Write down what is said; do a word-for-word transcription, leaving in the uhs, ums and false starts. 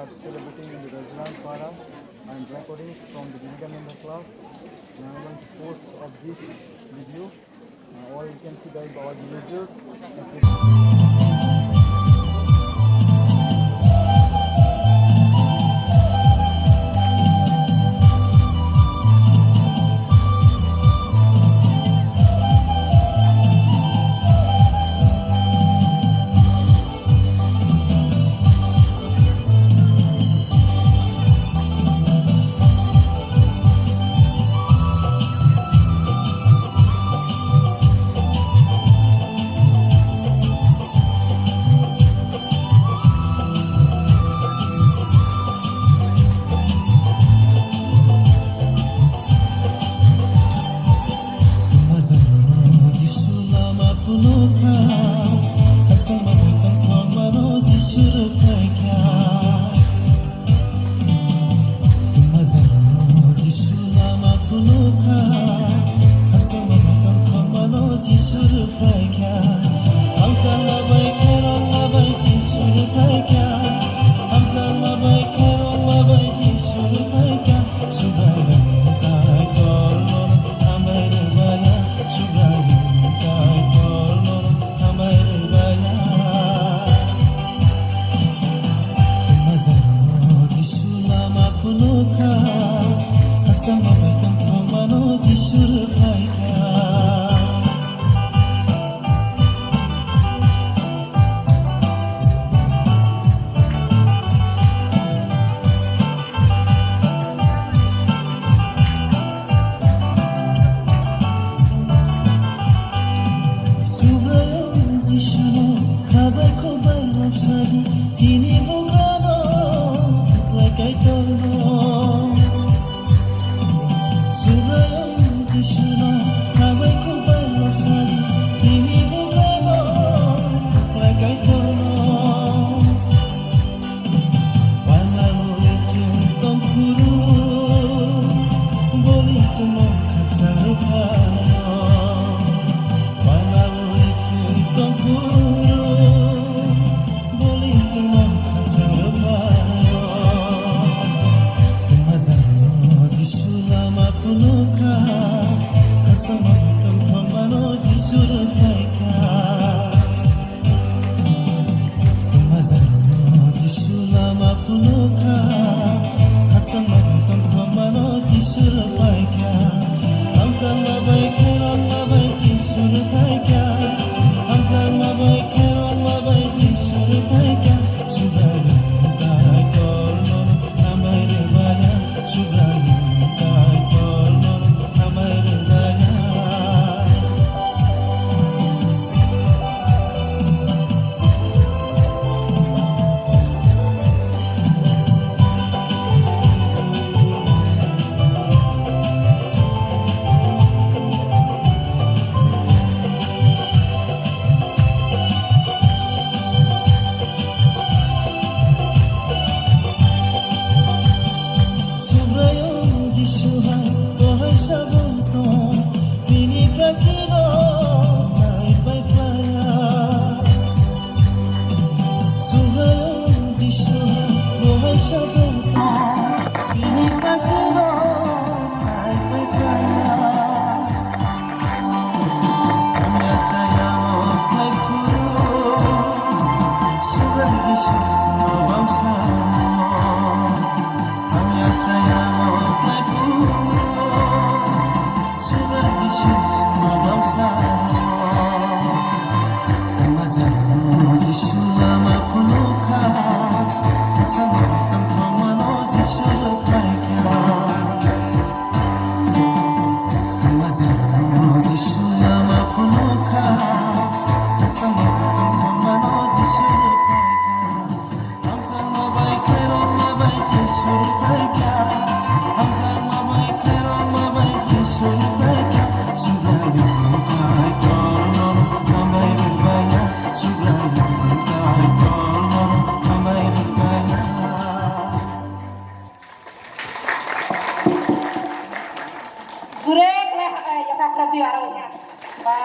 Celebrating in the Rajrang Para and recording from the Durga Member Club. And I'm going to post of this video. Uh, all you can see that our villagers. Jisu lama phunukha, khakchangma bai tongthokmano Jisu rwphaikha. Majano Jisu lama phunukha, khakchangma bai tongthokmano Jisu rwphaikha. Hamjakma bai khairokma bai Jisu rwphaikha, hamjakma bai khairokma bai Jisu rwphaikha. Subraiyung Kaitorno hambai rwbaiya, Subraiyung Kaitorno hambai rwbaiya. Majano Jisu lama phunukha, khakchangma bai tongthokmano Jisu rwphaikha. Subraiyung Jisuno khabai khubai rwpsadi, chini bugrano khuklai Kaitorno. Subraiyung Jisuno khabai khubai rwpsadi, chini bugrano khuklai Kaitorno. Uanaui chwng tongphuru, boni chwngno khaksa rwphaio. Uanaui chwng tongphuru, boni chwngno khaksa rwphaio. Majano Jisu lama phunukha, khaksa mano tongthokmano Jisu rwphaikha. Majano Jisu lama phunukha, khakchangma bai tongthokmano Jisu rwphaikha. Hamjakma bai khairokma bai Jisu rwphaikha, hamjakma bai khairokma bai Jisu rwphaikha. Subraiyung Kaitorno hambai rwbaiya, Subraiyung Kaitorno hambai rwbaiya. Subraiyung Jisu hai bo hai sabo tong, bini prachiro naipai phlaiya. Subraiyung Jisu hai bo hai sabo tong, bini prachiro naipai phlaiya. Hamya chayao khlai phuru, Subrai Jisu chwngno bamsa. Hamya chayao khlai phuru, Subrai Jisu chwngno bamsa. Majano Jisu lama phunukha, khaksa mano tongthokmano Jisu rwphaikha. Majano Jisu lama phunukha, khakchangma bai tongthokmano Jisu rwphaikha. Hamjakma bai khairokma bai Jisu rwphaikha, hamjakma bai khairokma bai Jisu rwphaikha. Subraiyung Kaitorno hambai rwbaiya, Subraiyung Kaitorno hambai rwbaiya. Jure khlai, eh, yapha khorokdi aro. Ba.